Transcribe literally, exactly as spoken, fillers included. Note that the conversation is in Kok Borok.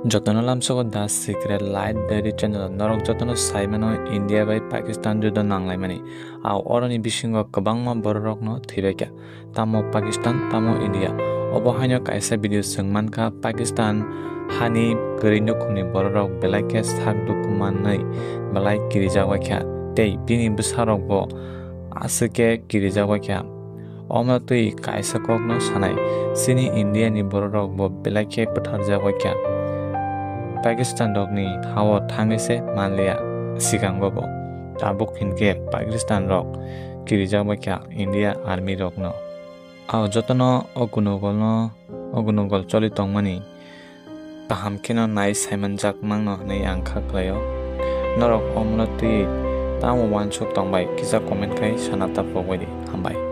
Jotono lamsogo The Secret Light Diary channel, norok jotono sai mano India bai Pakistan judo nanglaimani. Ao oroni bisingo kwbangma bororokno thwibaikha. Tamo Pakistan, tamo India. Obo haino kaisa video chwng mankha, Pakistan hani kwrwi nukhungni bororok belai khe sak dukhu manwi belai kirijak baikha. Tei bini bwsarokbo aswk khe kirijak baikha. Omo twi kaisa kokno sanai, chini India ni bororok bo belai khe bwtharjak baikha. Pakistan rokni hao thangwi se manliya sikango bo. Tabuk hinkhe Pakistan rok kirijak baikha India army rokno. Ao jotono o gunugolno, o gunugol choli tongmani kaham kheno nai saimanjak mangno hwnwi ang kha khlaio. Norok omono twi tamo uansuk tongbai kisa comment khai sana ta pogbai di. Hambai.